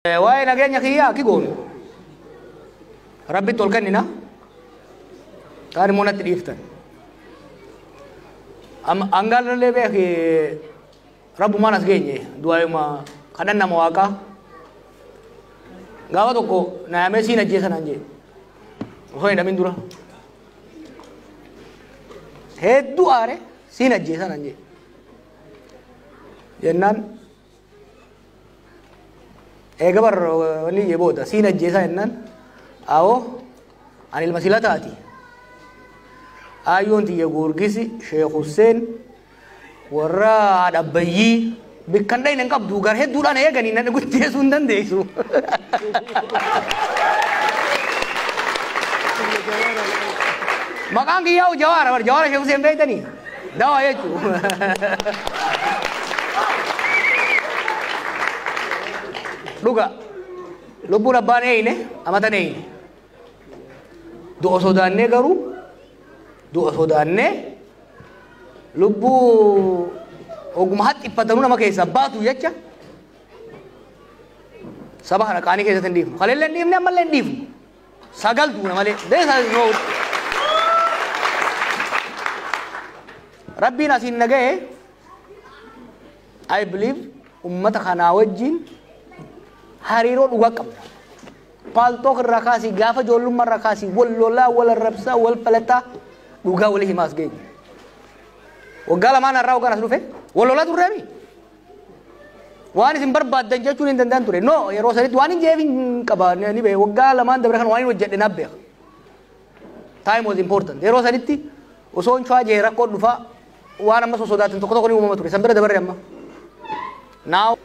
Waa'ee nageenya kiyyaa akki goonu rabbitti ol kennina, kaan immoo natti dhiiftan. Hangaallee beeki, rabbumaan as geenye, du'aayuma kadhan nama waaqaa. Gaafa tokko naayamee siin ajjeesa naan jee, osoo hin hidhamin dura. Hedduu aare, siin ajjeesa naan jee. Jennaan eega bar wanni jee booda siin ajjeesa jennaan, awoo ani ilma silataati. Aayyoon tiyya Goorgisi Sheekh Hussein warra haadha abbayyii bikkan dhayne hin qabdu, gar hedduudhaan eeganii nan guddeessuu hin dandeessu. Maqaan kiyyaa Jawaara bar, Jawaara Sheekh Hussein beektanii dawaa jechuu. Dhuga lubbuun abbaan eeyne amatan eeyne du'a sodaannee, garuu du'a sodaannee lubbuu oguma haxxiffatanuu nama keessaa baatu jecha saba kana qaanii keessatti hin dhiifnu. Kaleellee hin dhiifne, ammallee hin dhiifnu. Sagal duuna malee. Deesa no. Rabbiin asiin na ga'e, I believe ummata kanaa wajjin hariiroo dhugaa qabna. Paaltook irraa kaasii, gaafa ijoollummaa irraa kaasii, wal lolaa, wal arrabsaa, wal falataa, dhugaa walii himaas geenye. Waggaa lamaan irraa waggaan as dhufe wal lolaa turreemi. Waan isin barbaaddan jechuun hin danda'an ture. No, yeroo sanitti waan hin jeef hin qaba ni beeka. Waggaa lamaan dabre kan waan hin hojjedhe naaf beeka. Time was important. Yeroo sanitti osoo hin cuwaa jee rakkoo dhufaa, waan amma sosodaatan tokko tokko ni uumama ture. San bira dabarre amma. Now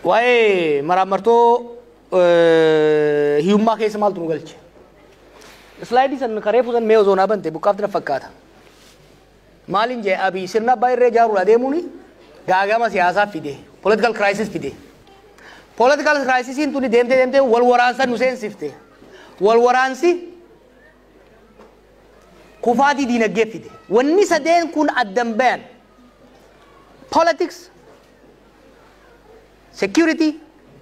waa'ee maraammartoo hiyyummaa keessa maaltu nu galche? Slaayidii san karee fuusan mee osoo naa bante buqqaafti na fakkaata. Maaliin jee? Abiy sirna abbaa irree ijaaruudha deemuuni gaagama siyaasaa fide. Political crisis fide. Political crisisiin tuni deemtee deemtee wal waraansa nu seensifte. Wal waraansi kufaatii diinagdee fide. Wanni sadeen kun addan bayan. Politics, security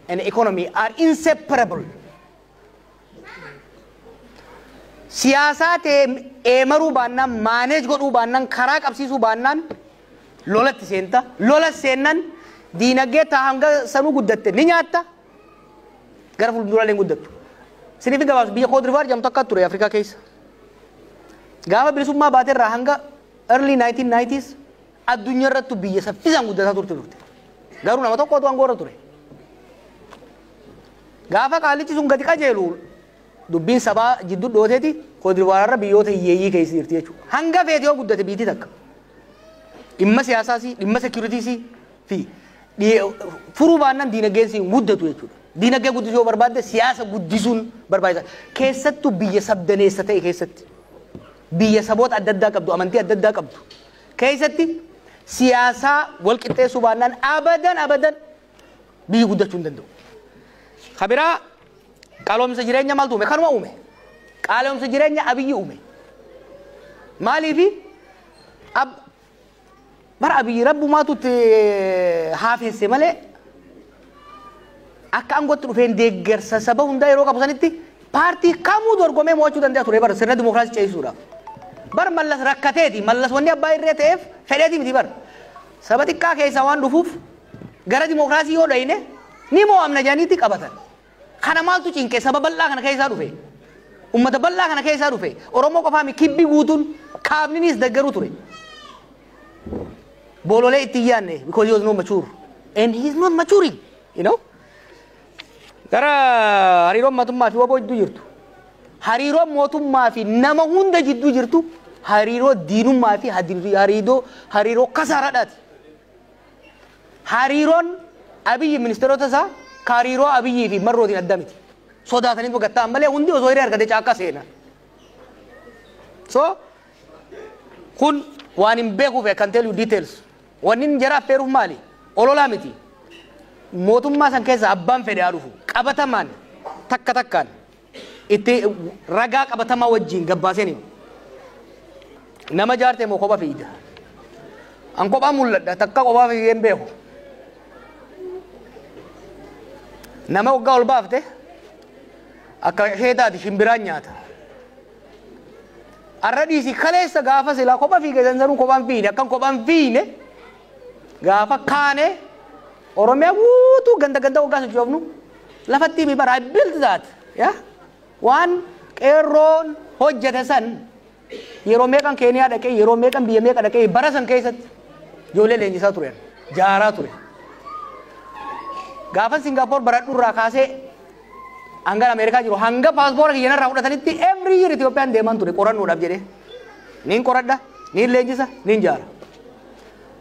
and economy are inseparable. Siyaasaa ta'e eemaruu baannaan, maaneej godhuu baannaan, karaa qabsiisuu baannaan lolatti seenta. Lola seennan diinagdee taa hanga sanuu guddatte ni nyaatta. Gara fuulduraalee hin guddattu. Siniif gabaabsa, biyya Cote d'Ivoire jedhamtu akka ture Afrikaa keessa. Gaafa bilisummaa baateerraa hanga early 1990s addunyaa irrattu biyya saffisaan guddataa turte. Garuu nama tokkotu aangoo irra ture. Gaafa qaalichi sun gadi qajeelu dubbiin sabaa jidduu dhooteeti Cote d'Ivoire irra biyyoota hiyyeeyyii keessa jirti jechuudha. Hanga feete yoo guddate biitii takka. Dhimma siyaasaas, dhimma securities fi furuu baannaan diinagdeen siin guddatu jechuudha. Diinagdee guddisuu yoo barbaadde siyaasa guddisuun barbaachisaadha. Keessattuu biyya sabdaneessa ta'e keessatti. Biyya saboota adda addaa qabdu, amantii adda addaa qabdu keessatti siyaasaa wal qixxeessuu baannaan abadan abadan biyyi guddachuu hin danda'u. Kabiraa qaaloomsa jireenya maaltu uume? Kanuma uume. Qaaloomsa jireenya Abiyyi uume. Maaliifi bara Abiyyi rabbumaatu itti haafesse malee akka aangootti dhufeen deeggarsa saba hundaa yeroo qabu sanitti paartii kamuu dorgomee mo'achuu danda'a ture bara sirna dimookiraasii ceesisuudhaaf. Bar Mallas rakkateeti, Mallas wanni abbaa irree ta'eef fedheeti miti bar. Saba xiqqaa keessaa waan dhufuuf gara dimookiraasii yoo dhayine ni mo'amna jedhaniitti qabatan. Kana maaltu cinqe? Saba bal'aa kana keessaa dhufe. Ummata bal'aa kana keessaa dhufe. Oromoo qofaa mi, kibbi guutuun kaabninis deeggaruu ture. Boololee itti hin yaadne because he was not mature. And he is not maturing. You know? Gara hariiroon mootummaa fi WBO jidduu jirtu. Hariiroon mootummaa fi nama hunda jidduu jirtu hariiroo diinummaa fi hariiroo kasaaraadhaati. Hariiroon Abiyyi ministeerota isaa ka hariiroo Abiyyii fi Marrootiin adda miti. Sodaatanii gattaan malee hundi osoo hiree argate caakka seena. So kun waan hin beekuuf I can tell you details. Wanni inni jara affeeruuf maali? Ololaa miti. Mootummaa san keessa abbaan fedhe haa dhufu. Qabatamaan takka takkaan itti ragaa qabatamaa wajjin gabbaaseen himu. Nama jaarte moo kopha fiida? An kophaa mul'adha, takka kophaa fiigee hin beeku. Nama waggaa ol baafte akka ishee taati shimbiraan nyaata. Arra dhiisi, kaleessa gaafa silaa kopha fiige sansanuu kophaan fiine, akkan kophaan fiine gaafa kaane Oromiyaa guutuu ganda ganda waggaa sochoofnu lafatti himi bara. I built that, yeah? Waan qeerroon hojjete san yeroo meeqan Keeniyaa dhaqee, yeroo meeqan biyya meeqa dhaqee, bara san keessatti ijoollee leenjisaa turen, jaaraa ture. Gaafa Singaappoor baradhu irraa kaasee hanga Ameerikaa jiru, hanga paaspoora kiyya narraa fudhatanitti, every year Itoophiyaan deemaan ture qorannoodhaaf jedhee. Niin qoradha, niin leenjisa, niin jaara.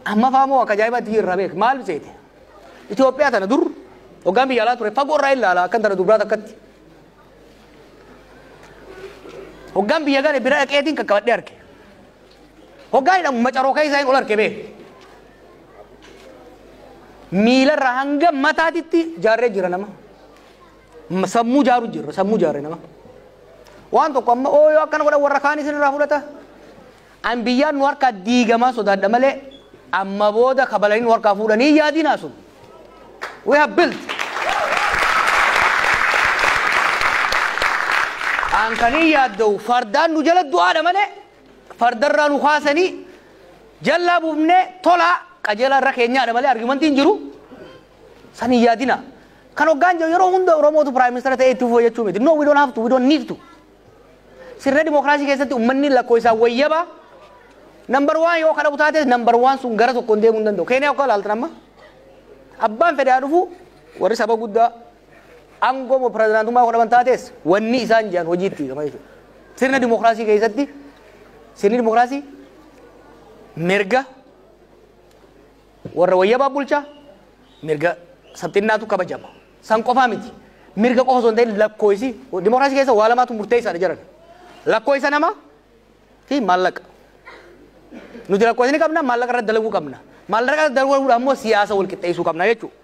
Amma faamoo akka ajaa'ibaatti jirra beek. Maal seete? Itoophiyaa tana dur hoggaan biyya alaa ture fagoo irraa ilaala, akkan tana dubraa takkatti. Hoggaan biyya gale bira dhaqeetiin qaqqabadhee arge. Hoggaan hidhamu macaroo keessa hin ol arge beek. Miilarraa hanga mataatitti jaarree jira nama. Sammuu jaaru jirra, sammuu jaarre nama. Waan tokko amma ooyoo akkana godhan warra kaan isin irraa fudhata. An biyyaan nu harkaa diigamaa sodaadha malee amma booda kabalanii nu harkaa fuudhanii yaadinaa sun. We have built. An kanii yaadda'u fardaan nu jala du'aadha malee fardarraa nu kaasanii jallaa buufnee tolaa qajeelaa irra keenyaadha malee argumentiin jiru san hin yaadina. Kan hoggaan jiru yeroo hunda Oromootu prime minister ta'ee itti fufuu jechuu miti. No, we don't have to, we don't need to. Sirna dimookiraasii keessatti uummanni lakkoo isaa wayyaba number one yoo kadhabu taate, number one sun gara tokkoon deemuu hin danda'u. Keeniyaa akka ilaaltan amma abbaan fedhe haa dhufu, warri saba guddaa aangoo pirezidaantummaa godhaman taates wanni isaan jedhan hojiitti hiikama jechuudha. Sirna dimookiraasii keessatti sirni dimookiraasii mirga warra wayyabaa bulchaa, mirga sabxinnaatu kabajama. San qofaa miti. Mirga qofa osoo hin ta'in lakkoofsi dimookiraasii keessa waa lamaatu murteessaadha jedhan. Lakkoofsa namaa fi maallaqa. Nuti lakkoofsa ni qabna, maallaqa irratti dalaguu qabna. Maallaqa irratti dalaguudhaan immoo siyaasa wal qixxeessuu qabna jechuudha.